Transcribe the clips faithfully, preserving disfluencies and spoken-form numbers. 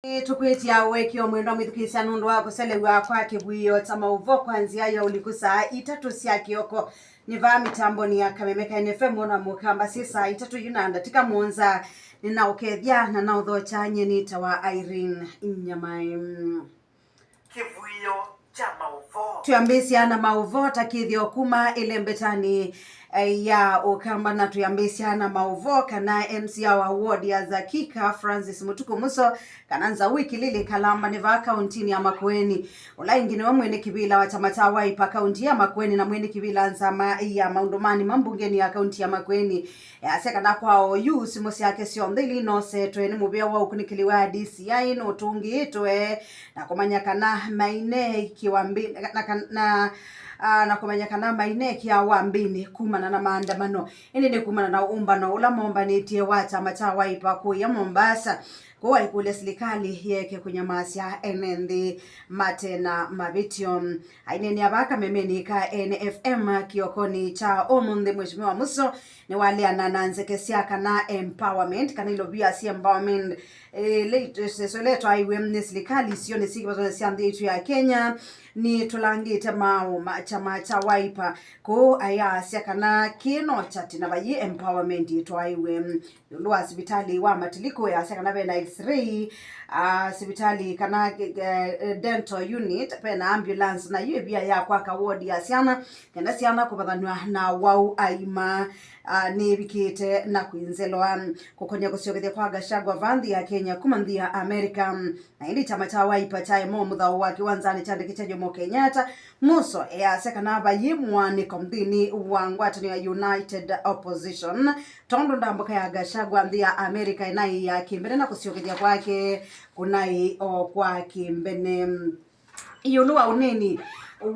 Nĩtũkwĩtya ũekeo mwendwa mwĩthukĩĩsya nũndũ wa kũselew'a kwa kĩvuĩo kya maũvoo kwa nzĩa ya ũliku saa itatũ sya kĩoko. Nĩ vaa mĩtambonĩ ya Kameme ka N F M na Mũkamba syĩ saa itatũ yu na ndatĩka mũonza. Nĩnaũkethya na naũthokya nyie nĩtawa Irene Nyamai. Kĩvuĩo kya maũvoo. Twĩambĩĩsya na maũvoo ta kĩthĩo kuma ĩlembetanĩ, eh, ya Ũkamba, na twĩambĩĩsya na maũvoo kana M C A wa ward ya Zakika, Francis Mũtuku Muso, kana Nzau Ikilili Kalamba nĩ vaa kauntinĩ ya Makueni. Ũla ĩngĩ nĩwe mwene kĩvĩla wa kyama kya Wiper kaunti ya Makueni na mwene kĩvĩla nzama ya maũndũ ma nĩma mbungenĩ ya kaunti ya Makueni. Easya kana kwa oyu, simũ syake syonthe ila inosetwe nĩ mũvĩa wa ũkunĩkĩli wa D C I nũtũngĩĩtwe na kũmanya kana maineekiwa mbĩ-, na, na, na, ah, na kũmanya kana maineekiawa mbĩnĩ kumana na maandamano, ĩndĩ nĩ kumana na ũmbano ũla mombanĩtye wa kyama kya Wiper kũya Mombasa, kũu aikũlya silikalĩ yeke kũnyamasya ene nthĩ mate na mavĩtyo. Aineenea vaa kamemenĩ ka N F M kĩokonĩ kya ũmũnthĩ, Mheshimiwa Muso nĩwaleana na nzeke sya kana empowerment, kana ilovia sya empowerment, eh, ila iteso ila itwaiwe nĩ silikalĩ isionĩ syĩ kĩvathũkany'o sya nthĩ yaitũ ya Kenya, nĩtũlangĩte maũũ ma kyama kya Wiper. Kũu ayasya kana kĩno kyati na vayĩ empowerment ĩtwaiwe. Ĩũlũ wa sivitalĩ wa Matiliku, yasya kana ve na X-ray, ah, sivitalĩ kana, eh, dental unit, ve na ambulance, na yu ĩvia ya kwaka ward ya syana, kenda syana kũvathanw'a na wau aima, ah, nĩvikĩte na kwĩnzelwa. Kũkonya kũsyokethya kwa Gachagua va nthĩ ya Kenya kuma nthĩ ya America. Na ĩndĩ kyama kya Wiper kyaema mũthao wa kĩwanzanĩ kya ndeke kya Jomo Kenyatta, Muso easya kana vayĩ mũaanĩko nthĩnĩ wa ngwatanĩo ya United Opposition, tondũ ndambũka ya Gachagua nthĩ ya America ĩnaĩ ya kĩmbene na kũsyokethya kwake kũnaĩ o kwa kĩmbene. Ĩũlũ wa ũneeni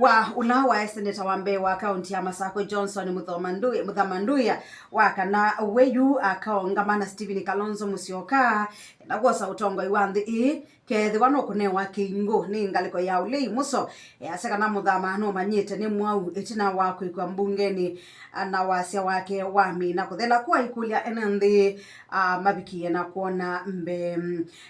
wa ũla waĩ seneta wa mbee wa kaunti ya Masakũ, Johnson Mũthoma Nduya, Mũthama Nduya, wa kana we yu akaũngama na Stephen Kalonzo Musyoka, na kwosa ũtongoi wa nthĩ ĩĩ, kethĩwa nũkũnewa kĩingũ nĩ ngalĩko ya ũlei. Muso easya kana Mũthama nũmanyĩte nĩ mwau ĩtina wa kwĩkw'a mbungenĩ, na wasya wake wamina kũthela kũaikũlya ene nthĩ, ah, mavikie na kwona mbee.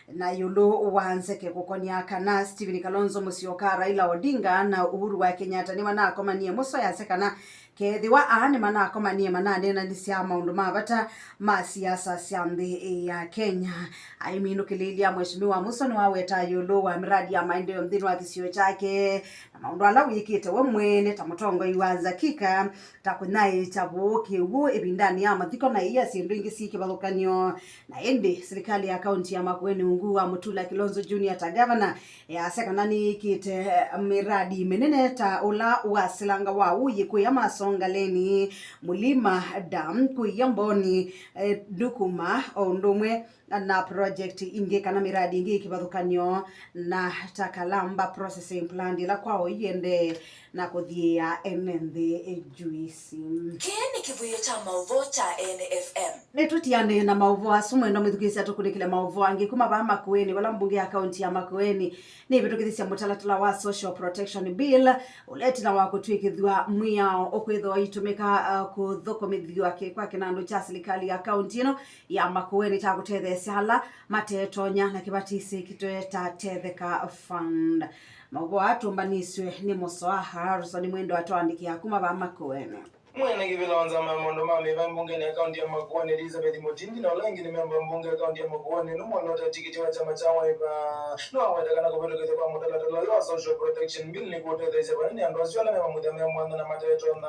Na ĩũlũ wa nzeke kũkonya kana Stephen Kalonzo Musyoka, Raila Odinga na Uhuru wa Kenyatta nĩmanakomanie, Muso easya kana kethĩwa aa nĩmanakomanie mananeenanisya maũndũ ma vata ma siasa sya nthĩ ya Kenya. Aiminũkĩlĩĩlya, Mheshimiwa Muso nĩwaweta ĩũlũ wa miradi ya maendeleo nthĩnĩ wa kĩsio kyake na maũndũ ala wĩkĩte we mwene ta mũtongoi wa Zakika, ta kũnyaĩĩkya vũũ kĩw'ũ ĩvindanĩ ya mathiko na ĩia syĩndũ ingĩ syĩ kĩvathũkany'o. Na ĩndĩ silikalĩ ya kaunti ya Makueni ungu wa Mutula Kilonzo Junior ta gavana, yasya kana nĩyĩkĩte, eh, miradi mĩnene ta ũla wa silanga wa ũĩ kũya Masongaleni, Mulima Dam kũya Mboni, eh, Ndukuma, o ũndũ ũmwe na project ingĩ kana miradi ingĩ ĩ kĩvathũkany'o na ta Kalamba processing plant ĩla kwa o ĩendee na kũthiĩa ene nthĩ juisi. Kĩĩ nĩ kĩvuĩo kya maũvoo kya N F M. Nĩtũtianĩe na maũvoo asu, mwendwa mwĩthukĩĩsya, tũkunĩkĩle maũvoo angĩ kuma vaa Makueni, vala mbunge ya kaunti ya Makueni nĩvĩtũkĩthisye mũtalatala wa Social Protection Bill, ũla ĩtina wa kũtw'ĩkĩthw'a mwĩao ũkwĩthĩwa ũitũmĩka, uh, kũthũkũmĩthw'a kĩ-, kwa kĩnandũ kya silikalĩ ya kaunti ĩno ya Makueni kya kũtetheesya ala matetonya na kĩvatisĩ kĩtweta Tetheka Fund. Maũvoo aa tũmbanĩsw'e nĩ Mũsoa Harrison Mwende wa twaandĩkĩa kuma vaa Makueni. Mwene kĩvĩla wa nzama ya maũndũ ma mĩva mbungenĩ ya kaunti ya Makueni, Elizabeth Mũtindi, na ũla ĩngĩ nĩ memba mbunge ya kaunti ya Makueni, nũmwe ũla ũte tikiti wa kyama kya Wiper, nĩwaweta kana kũvĩtũkĩthya kwa mũtalatala ũyũ wa Social Protection Bill nĩkũũtetheesya vanene andũ asu ala me mamutha me mwanya na matetonya.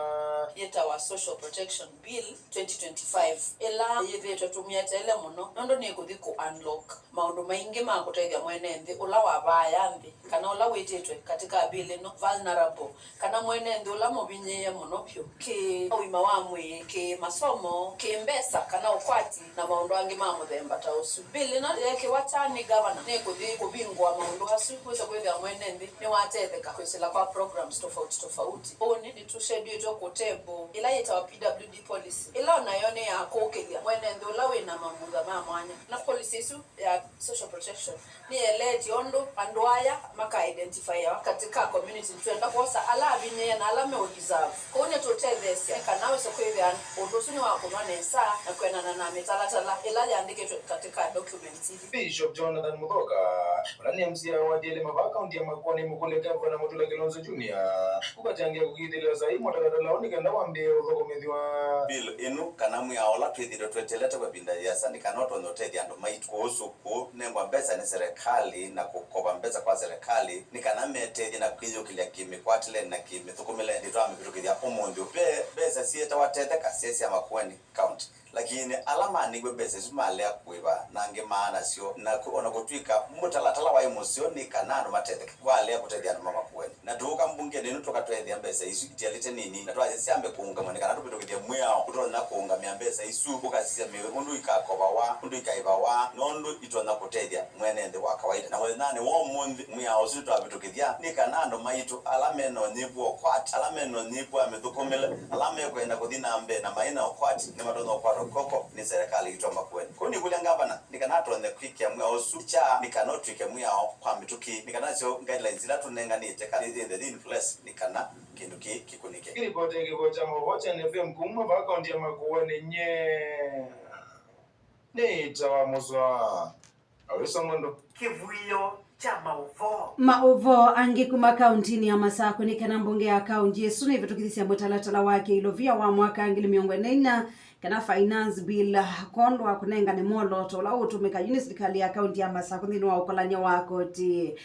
Yĩtawa Social Protection Bill twenty twenty-five, ĩla yĩthĩĩtwe tũmĩeteele mũno, nũndũ nĩkũthi kũ unlock maũndũ maingĩ ma kũtethya mwene nthĩ ũla wavaaya nthĩ, kana ũla wĩtĩtwe katika bill ĩno vulnerable, kana mwene nthĩ ũla mũvinyĩĩe mũno vyũ kĩ ũima wa mwĩĩ, kĩ masomo, kĩ mbesa, kana ũkwati, na maũndũ angĩ ma mũthemba ta ũsu. Bill ĩno yeekĩwa kya nĩ gavana nĩkũthi kũvingũa maũndũ asu, wĩse kwĩthĩa mwene nthĩ nĩwatetheka kwĩsĩla kwa programs tofauti tofauti. Ũnĩ nĩtũshendyĩtwe kũ table ĩla yĩtawa P W D policy, ĩla o nayo nĩ ya kũũkĩlya mwene nthĩ ũla wĩ na mamutha ma mwanya. Na policy ĩsu ya social protection nĩyeleetye ũndũ andũ aya maka identifyawa katika community. Twenda kwosa ala avinyĩĩe na ala meũ deserve. Kwoou nĩtũtetheesya Nĩ kana wĩse kwĩthĩa ũndũ ũsu nĩwakũnwa nesa na kwĩanana na mĩtalatala ĩla yĩandĩkĩtwe katika documents ithi. Bishop Jonathan Muthoka, ũla nĩ M C A wa wadi ya Ĩlima vaa kaunti ya Makueni, nĩmũkũlya Ngavana Mutula Kilonzo Junior kũkatangĩĩa kũkĩthĩlĩwa saii mũtalatala ũũ nĩ kenda wambĩĩe ũthũkũmĩthw'a. Bill ĩno, kana mwĩao ũla twĩthĩĩtwe tweteelete kwa ĩvinda yĩasa nĩ kana ũtonye ũtethya andũ maitũ kũũsũ kũnengwa mbesa nĩ serikali na kũkova mbesa kwa serikali nĩ kana metethye na kwĩyũkĩlya kĩ-mĩkwatĩle na kĩ-mĩthũkũmĩle, nĩtwamĩvĩtũkĩthya ũmũnthĩ. Ve mbesa syĩtawa Tetheka syaĩ sya Makueni County, lakini ala maanĩiwe mbesa isu malea kũĩva na angĩ maa nasyo, na kũ-, o na kũtw'ĩka mũtalatala waĩ mũseo nĩ kana andũ matetheke, walea kũtethya andũ ma Makueni. Na tũũka mbungenĩ ĩno tũkatwethĩa mbesa isu itialĩte nini, na twasya syambe kũũngamw'a nĩ kana tũvĩtũkĩthye mwĩao ũtonya kũũngamĩa mbesa isu, ũkasisya mĩw'ĩ ũndũ ikakovawa, ũndũ ikaĩvawa, na ũndũ itonya kũtethya mwene nthĩ wa kawaida. Na mũthenyanĩ wa ũmũnthĩ, mwĩao ũsu nĩtwavĩtũkĩthya nĩ kana andũ maitũ ala me na ũnyĩvu wa ũkwati, ala me na ũnyĩvu wa mĩthũkũmĩle, ala mekwenda kũthi na mbee na maĩ na ũkwati nĩmatonya ũkwatwa kw'oko nĩ serikali yitũ ya Makueni. Kwoou nĩkũlya ngavana nĩ kana atonye kwĩkĩa mwĩao ũsu kyaa nĩ kana ũtw'ĩke mwĩao kwa mĩtũkĩ, nĩ kana nasyo guidelines ila tũnenganĩte kana in the thin place nĩ kana kĩndũ kĩĩ kĩkũnĩke. Kĩripoti ya kĩvuo kya maũvoo kya N F M kuma vaa kaunti ya Makueni, nyie nĩtawa Mũswa Awĩsa Mwendo. Kĩvuio kya maũvoo. Maũvoo angĩ kuma kauntinĩ ya Masakũ nĩ kana mbunge ya kaunti ĩsu nĩvĩtũkĩthisye mũtalatala wa kĩilovia wa mwaka ngili mĩongo ĩna ina kana finance bill, kwondũ wa kũnengane mwolooto ũla ũũtũmĩka yu nĩ silikalĩ ya kaunti ya Masakũ nthĩnĩ wa ũkolany'a wa koti.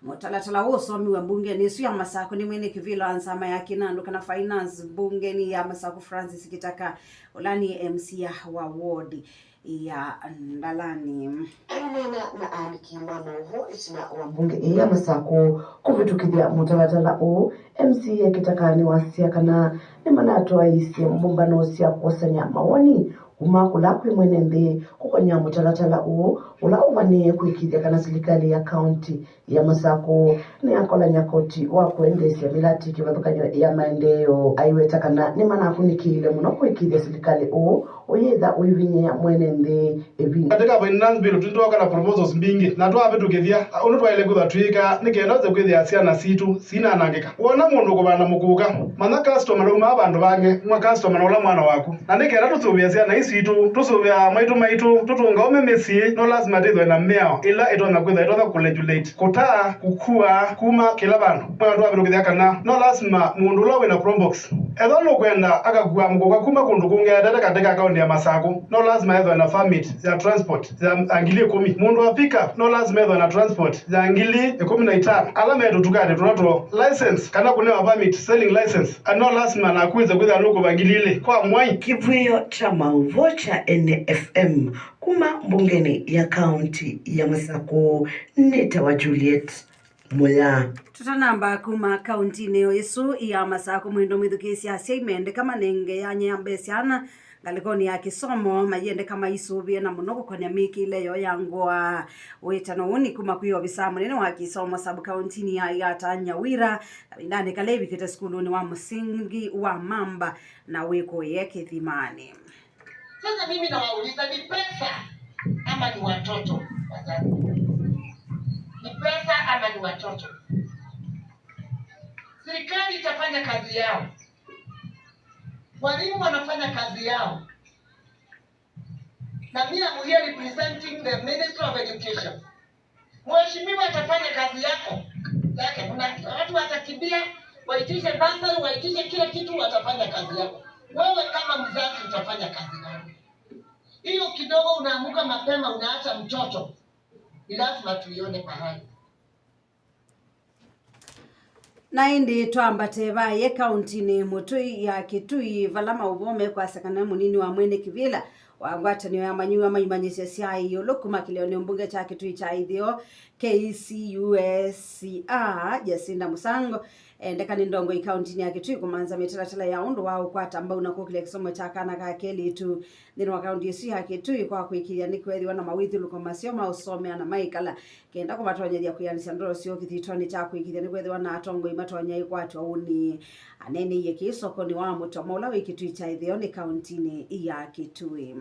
Mũtalatala ũũ ũsomiwe mbungenĩ ĩsu ya Masakũ nĩ mwene kĩvĩla wa nzama ya kĩnandũ kana finance mbungenĩ ya Masakũ, Francis Kitaka, ũla nĩ M C A wa ward ya Ndalani. Aineena na aandĩki ma maũvoo ĩtina wa mbunge ĩĩ ya Masakũ kũvĩtũkĩthya mũtalatala ũũ, M C A Kitaka nĩwasisya kana nĩmanatwaĩĩsye mbũmbano sya kwosany'a mawoni kuma kũla kwĩ mwene nthĩ kũkonya mũtalatala ũũ ũla ũvanĩĩe kũĩkĩĩthya kana silikalĩ ya kaunti ya Masakũ nĩyakolany'a koti wa kũendeesya mĩlatĩ kĩvathũkany'o ya maendeeo. Aiweta kana nĩmanakunĩkĩile mũno kũĩkĩĩthya silikalĩ ũũ ũyĩtha ũivinyĩĩa mwene nthĩ ĩvinda. Katika finance bill, tũtooka na proposals mbingĩ, na twavĩtũkĩthya ũndũ twaĩle kwĩthwa twĩka nĩ kenda ũse kwĩthĩa syana sitũ sinanangĩka. Wona mũndũ kũvanda mũkũka, manya customer ndaumaa vandũ vangĩ, mwa customer na ũla mwana waku. Na nĩ kenda tũsũvĩe syana ii sitũ, tũsũvĩe aa maitũ maitũ, tũtũnga ũme mĩsyĩ, no lasima twĩthwe na mĩao ĩla ĩtonya kwĩthwa ĩtonya kũregulate kũtaa, kũkua kuma kĩla vandũ. Mwana twavĩtũkĩthya kana no lasima mũndũ ũla wĩna Probox, ethwa nũkwenda akakua mũkũka kuma kũndũ kũngĩ aetete katika kaunti ya Masakũ, no lasima ethwe na permit ya transport ya ngili ĩkũmi. Mũndũ wa pickup no lasima ethwe na transport ya ngili ĩkũmi na itano. Ala me tũtukanĩ tũla two license kana kũnewa permit, selling license, no lasima naku wĩse kwĩthĩa nũkũva ngili ilĩ kwa mwai. Kĩvw'ĩo kya maũvoo kya N F M kuma mbungenĩ ya kaunti ya Masakũ, nĩtawa Juliet Mũya. Tũtanamba kuma kauntinĩ o ĩsu ya Masakũ, mwendo mwĩthukĩĩsya asyai mendeka manenge yanya ya mbee syana ngalĩkonĩ ya kĩsomo, mayĩendeka maisũvĩe na mũno kũkonĩa mĩkĩĩle yoo ya ngũa. Wĩtano ũũ nĩ kuma kwĩ ovisaa mũnene wa kĩsomo sub kauntinĩ ya Yatta Nyawira kavindanĩ kala ĩvikĩte sukulunĩ wa mũsingi wa Mamba na wĩkũĩe kĩthimanĩ. Sasa mimi nawauliza, ni pesa ama ni watoto? Wazazi, ni pesa ama ni watoto? Serikali itafanya kazi yao, walimu wanafanya kazi yao, na mimi I'm here representing the Ministry of Education. Mheshimiwa atafanya kazi yako yake. Kuna watu watakimbia, waitishe bursary, waitishe kila kitu, watafanya kazi yako. Wewe kama mzazi utafanya kazi gani? Hiyo kidogo unaamuka mapema, unaacha mtoto, ni lazima tuione pahali. Na ĩndĩ twambate vaye kauntinĩ mũtũi ya Kitui, vala maũvoo mekwasya kana mũnini wa mwene kĩvĩla wa ngwatanĩo ya manyuwa ma imanyĩsyo sya ĩũlũ kuma kĩlĩonĩ mbunge kya Kitui kya ĩtheo, K C U S C A, Jacinta Musango, endeka nĩ ndongoi kauntinĩ ya Kitui kũmanza mĩtalatala ya ũndũ wa ũkwata mbau na kũkĩlya kĩsomo kya kana ka kelĩtu nthĩnĩ wa kaunti ĩsu ya Kitui kwa kũĩkĩĩthya nĩkwethĩwa na mawĩthyũlũko maseo ma ũsomea na maĩkala kenda kũmatonyethya kwĩanĩsya ndoto syoo kĩthitonĩ kya kũĩkĩĩthya nĩkwethĩwa na atongoi matonya ĩkwatw'a ũnĩ. Aneeneie kĩĩ sokonĩ wa Mũtoma ũla wĩ Kitui kya ĩtheo nĩ kauntinĩ ya Kitui.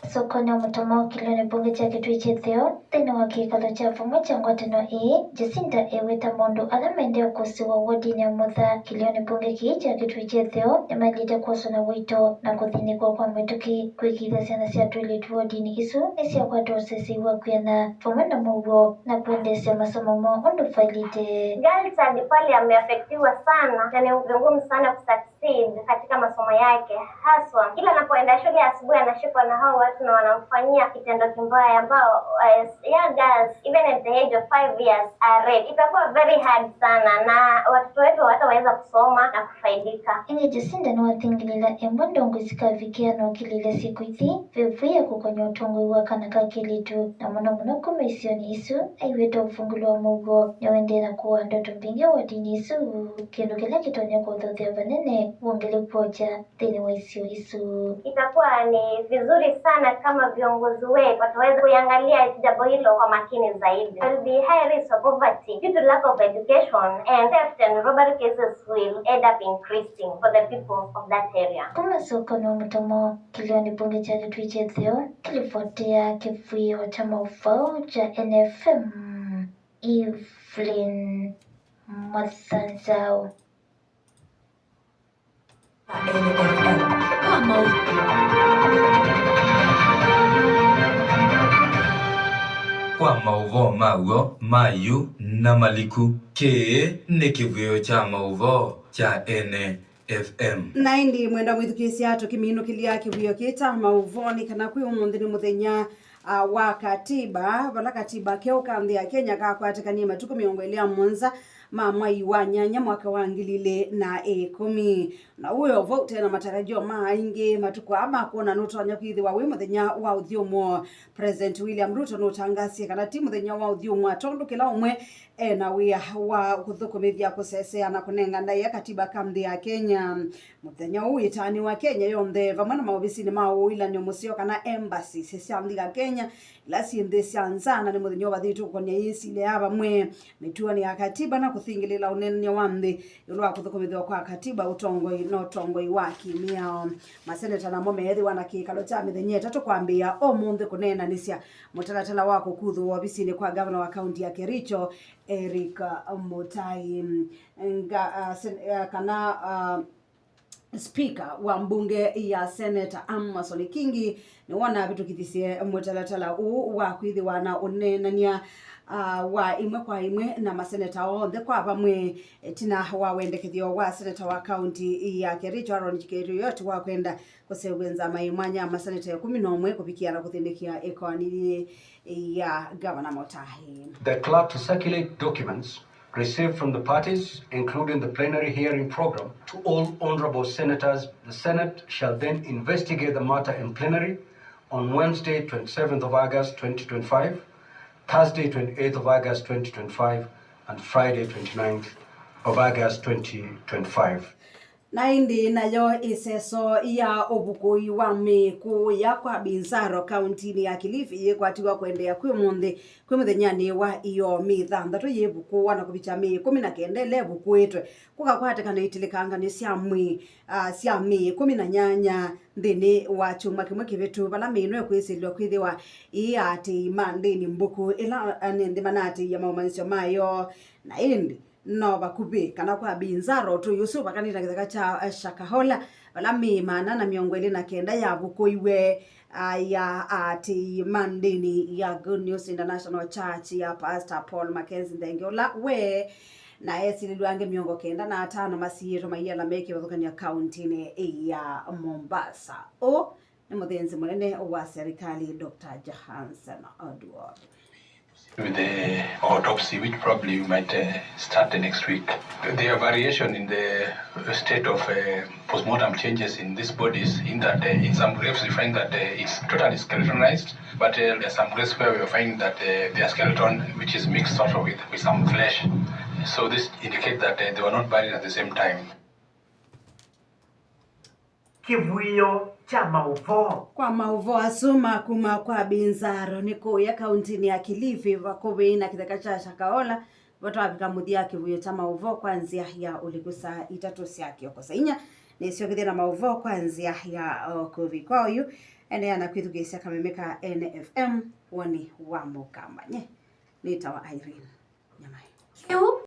Sokoni wa Mũtomo kĩlĩonĩ mbunge kya Kĩtuĩ kya Ĩtheo, nthĩnĩ wa kĩkalo kya vamwe kya ngwatanĩo ĩĩ, Jacinda eweta maũndũ ala maendee kũsĩwa wodinĩ ya Mutha kĩlĩonĩ mbunge kĩĩ kya Kĩtuĩ kya Ĩtheo nĩmaĩlĩte kwoswa na ũito na kũthĩnĩkwa kwa mĩtũkĩ, kwĩkĩĩthya syana sya twĩlĩtu wodinĩ isu nĩsyakwata ũseseĩ wa kwĩana vamwe na mũuo na kũendeesya masomo moo ũndũ vaĩlĩte. Girls hadi pale ameafektiwa sana na ni vigumu sana kusucceed katika masomo yake, haswa kila anapoenda shule asubuhi anashikwa na hao watu na wanamfanyia kitendo kimbaya ambao, eh, young girls even at the age of five years are raped. Itakuwa very hard sana na watoto wetu hawataweza kusoma na kufaidika. Ĩndĩ Jacinda nĩwathingĩlĩĩla ĩmwe ndongoi sikavikĩa na ũkilĩĩlya syĩko ithi, vevũ ya kũkony'a ũtongoi wa kana ka kelĩtu, na mũno mũno kuma isionĩ isu aiweta ũvungũlo wa mũuo nĩũendee na kũaa ndoto mbingĩ wodinĩ isu, kĩndũ kĩla kĩtonya kũthuthya vanene wongeleku wa ũkya nthĩnĩ wa isio isu. Itakuwa ni vizuri sana kama viongozi wetu wataweza kuiangalia jambo hilo kwa makini zaidi. There will be high risk of poverty due to lack of education and theft and robbery cases will end up increasing for the people of that area. Kuma Sokoni wa Mũtomo kĩlĩonĩ mbunge kya Kĩtuĩ kya Ĩtheo, kĩlivotea kĩvuĩo kya maũvoo kya N F M, Evelyn Mwathanzau. N F M. Kwa mau- Kwa maũvoo ma w'o ma yu na maliku, kĩĩ nĩ kĩvuĩo kya maũvoo kya N F M. Na ĩndĩ mwenda mwĩthukĩĩsya tũkĩminũkĩlya kĩvuĩo kĩĩ kya maũvoo nĩ kana kwĩ ũmũnthĩ nĩ mũthenya, ah, wa katiba, vala katiba keũ ka nthĩ ya Kenya kakwatĩkanie matukũ mĩongo ĩlĩ na mũonza ma mwai wa nyanya mwaka wa ngili ilĩ na ĩkũmi. Na ũĩ o vau tena matarajio ma aingĩ matukũ aa ma kwona nũtonya kwĩthĩwa wĩ mũthenya wa ũthyũmũo. President William Ruto nũtangasie kana ti mũthenya wa ũthyũmũa tondũ kĩla ũmwe e na wĩa wa kũthũkũmĩthya kũsesea na kũnenga ndaĩa katiba ka nthĩ ya Kenya. Mũthenya ũũ wĩtaanĩwa Kenya yonthe vamwe na maovisinĩ ma ũĩlan'yo mũseo kana embassies sya nthĩ ya Kenya ila syĩ nthĩ sya nza, na nĩ mũthenya ũvathĩtwe kũkonya ĩsilya ya vamwe mĩtuonĩ ya katiba na kũthingĩlĩĩla ũneenany'a wa nthĩ ĩũlũ wa kũthũkũmĩthw'a kwa katiba, ũtongoi na ũtongoi wa kĩmĩao. Maseneta namo meethĩwa na kĩkalo kya mĩthenya ĩtatũ kwambĩĩa ũmũnthĩ kũneenanĩsya mũtalatala wa kũkuthũwa ovisinĩ kwa ngavana wa kaunti ya Kericho, Eric Mutai. Nga-, ah, sen-, ah, kana, ah, Spika wa mbunge ya Senate Amason Kingi nĩwona avĩtũkĩthisye mũtalatala ũũ wa kwĩthĩwa na ũneenany'a, ah, wa ĩmwe kwa ĩmwe na maseneta onthe kwa vamwe, ĩtina wa wendekethyo wa seneta wa kaunti ya Kericho Aaron Cheruiyot wa kwenda kũseũvya nzama ĩ mwanya ya maseneta ĩkũmi na ũmwe kũvikĩa na kũthĩnĩkĩa ĩkoani yĩĩ ya Gavana Mutahi. The clerk to circulate documents received from the parties, including the plenary hearing program, to all honorable senators. The Senate shall then investigate the matter in plenary on Wednesday, twenty-seventh of August, twenty twenty-five, Thursday, twenty-eighth of August, twenty twenty-five, and Friday, twenty-ninth of August, twenty twenty-five. Na ĩndĩ nayo ĩseso ya ũvukũi wa mĩĩ kũũya kwa Binzaro kauntinĩ ya Kilifi yĩkwatiwa kũendeea kwĩ ũmũnthĩ, kwĩ mũthenyanĩ wa ĩoo, mĩĩ thanthatũ yĩvukũwa na kũvikya mĩĩ ĩkũmi na kenda ĩla ĩvukũĩtwe kũkakwatĩkana itilikanganĩo sya mwĩĩ, ah, sya mĩĩ ĩkũmi na nyanya nthĩnĩ wa kyumwa kĩmwe kĩvĩtu, vala mĩĩ ĩno ĩkwĩsĩlw'a kwĩthĩwa ĩĩ aatĩĩi ma ndĩni mbuku ĩla, ah, nĩ nthĩ manaatĩĩa maũmanyĩsyo mayo. Na ĩndĩ no vakuvĩ kana kwa Binzaro ũtũi ũsu vakanĩte na kĩtheka kya, eh, Shakahola, vala mĩĩ maana na mĩongo ĩlĩ na kenda yavukũiwe, ah, ya aatĩĩi ma ndĩni ya Good News International Church ya Pastor Paul Mackenzie Nthenge, ũla we na esilĩlw'a angĩ mĩongo kenda na atano masiĩĩtwe maiala me kĩvathũkany'o kauntinĩ ya Mombasa. Ũũ nĩ mũthĩnzi mũnene wa serikali, Doctor Johansen Oduor. With the autopsy, which probably we might, uh, start the next week. There are variation in the state of, uh, postmortem changes in these bodies, in that, uh, in some graves we find that, uh, it's totally skeletonized, but, uh, there are some graves where we are finding that, uh, their skeleton, which is mixed sort of with, with some flesh. So this indicates that, uh, they were not buried at the same time. Kĩvuĩo kya maũvoo. Kwa maũvoo asu ma kuma kwa Binzaro nĩ kũũya kauntinĩ ya Kilifi vakuvĩ na kĩtheka kya Shakahola, vatwavika mũthya kĩvuĩo kya maũvoo kwa nzĩa ya ũliku saa itatũ sya kĩoko. Saa inya Nĩsyokethya na maũvoo kwa nzĩa ya ũkũvi. Kwa oyu, endeea na kwĩthukĩĩsya kameme ka N F M, woni wa Mũkamba. Nye nĩtawa Irene Nyamai. Kĩu